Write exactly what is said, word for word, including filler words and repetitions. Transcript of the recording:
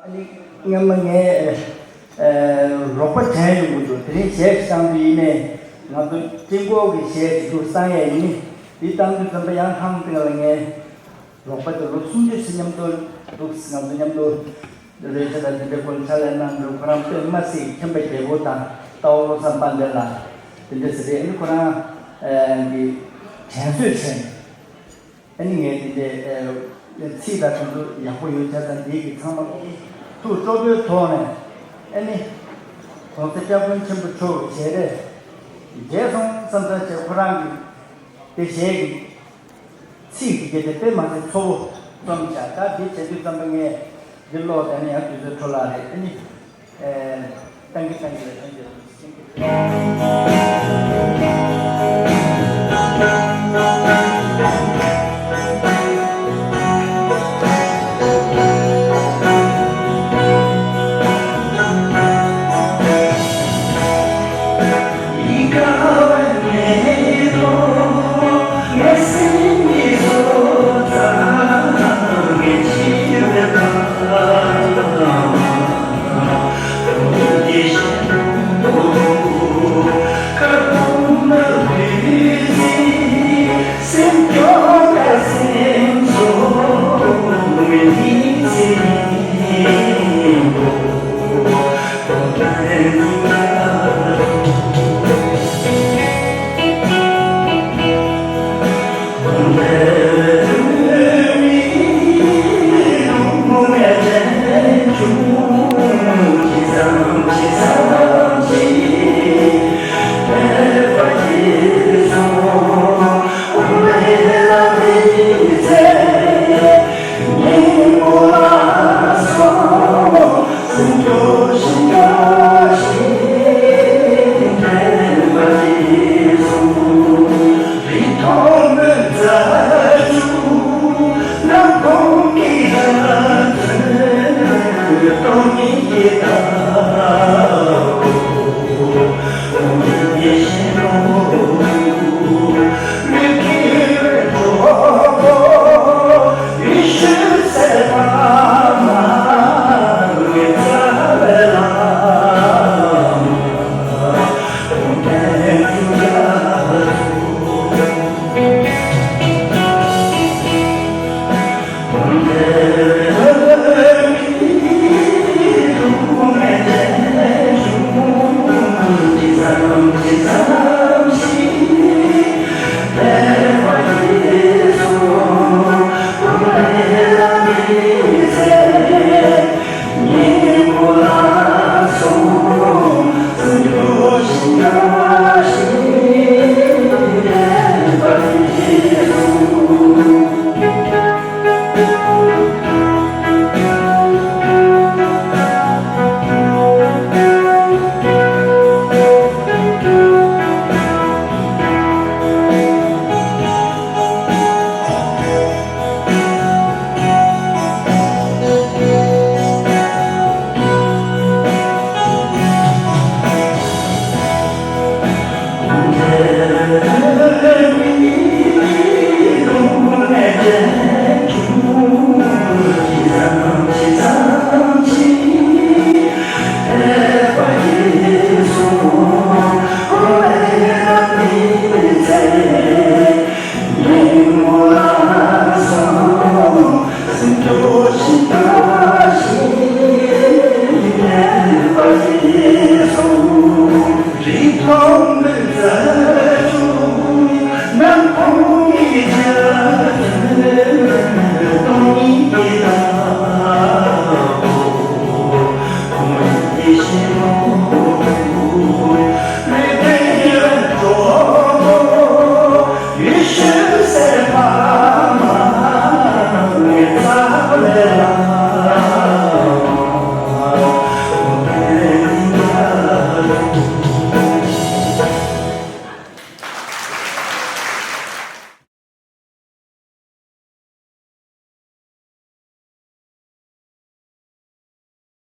ཨ་ནི་སྔོན་མ་ངས་ཨ་རོགས་པ་དྲན་ཡོང་གི་འདུག་དེ་རིང་གཞས་ཤིག་བཏང་དུས་ཡིན་ནའི་ང་ཚོ་སྤྲིན་གོག་གི་གཞས་ཅིག་འདུག་བཏང་ཡས་ཡིན། འདི་བཏང་དུས་ཙམ་པ་ཡང་ཐང་སྟེང་ལ་ངས་རོགས་པ་དེ་ལོ་སུམ་ཅུ་ཙམ་མཉམ་དུ་འདུག་ང་ཚོ་མཉམ་དུ་རོལ་ཆ་དང་དེ་འདྲའི་སྐོར་ཕྱག་ལས་གནང་འདུག་ཁོ་རང་དཔེ་མ་སྲིད་མཁྱེན་པ་རྒྱལ་པོ་དང་རྟ་བོ་བློ་བཟང་དཔལ་ལྡན་ལགས་དེ་འདྲ་ཟེར་རེད། ཨ་ནི་ཁོ་རང་གི་དྲན་གསོས་བྱས་ནས། ཨ་ནི་ངས་དེ་འདྲའི་ཚིག་དང་དེ་ཚོ་ཡག་པོ་ཡོད་ཆ་དང་དེའི་གི་ཚང་མ་ཐུགས་སྤྲོ་པོའི་ཐོག་ནས་ཨ་ནི་༸གོང་ས་༸སྐྱབས་མགོན་ཆེན་པོ་མཆོག་གི་ཞལ་རས་མཇལ་སོང་བསམ་ཚར་བྱས་ཁོ་རང་གི་དེ་གཞས་ཀྱི་ཚིག་གི་དེ་དེ་དཔེ་མ་ཚད་ཚོ་བོ་རྩོམ་བྱ། ད་དེ་བྱེད་དུས་ཙམ་པ་ངས་འདི་ཀློག་དེ་ནས་ཡང་དུས་ཚོད་འཕྲོ་བརླག་རེད། ཨ་ནི། ཏང་གི་ཏང་གི་ལ་ཐོན་རྒྱུ་དང་།